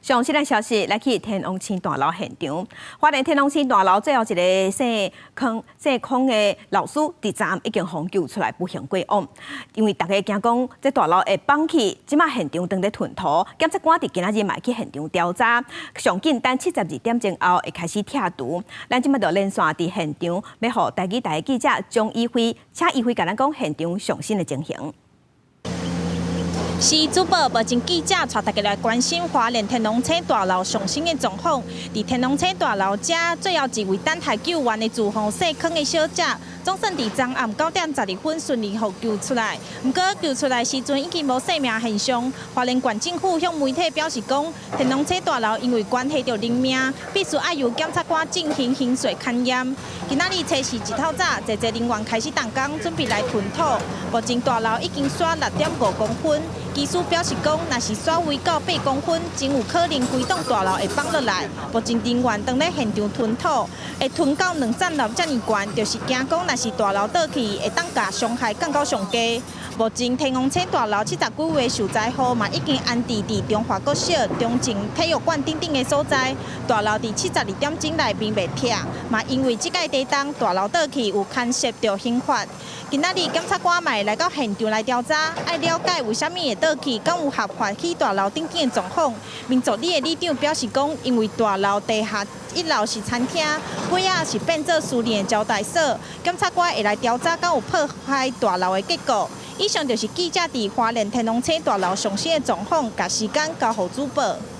上新的消息，來去天王星大樓現場，花蓮天王星大樓最後一个姓康姓康的老師，佇昨暗已經予救出來，不幸過往。因為大家驚講這大樓會崩去，這馬現場正佇吞土，檢察官佇今仔日嘛會去現場調查，上緊等72點鐘後會開始拆除。咱這馬就連線佇現場，欲予台語台的記者張一輝，請一輝共咱講現場上新的情形。是主播，目前記者帶大家來關心花蓮天王星大樓上新的狀況。佇天王星大樓遮，最後一位等待救援的住戶姓康的小姐，總算佇昨暗9點12分順利予救出來。毋過救出來時陣已經無生命現象。花蓮縣政府向媒體表示講，天王星大樓因為關係著人命，必須愛由檢察官進行刑事勘驗。今仔日初四一透早，濟濟人員開始動工，準備來吞土。目前大樓已經徙6.5公分。技師表示講，若是徙位到8公分，真有可能規棟大樓會崩落來。目前人員正咧現場吞土，會吞到兩層樓遮爾懸，就是驚講若是大樓倒去，會當共傷害降到上低。目前天王星大樓70幾位受災戶嘛已經安置佇中華國小、中正體育館等等的所在。大樓佇72點鐘內面袂拆，嘛因為這擺地動大樓倒去有牽涉著刑法。今仔日檢察官嘛會來到現場來調查，愛了解為啥物會倒去，敢有合法起大樓頂間的狀況。民族里的里長表示講，因為大樓地下一樓是餐廳，尾仔是變做私人的招待所，檢察官會來調查敢有破壞大樓的結構。以上就是記者佇花蓮天王星大樓上新的狀況，共時間交予主播。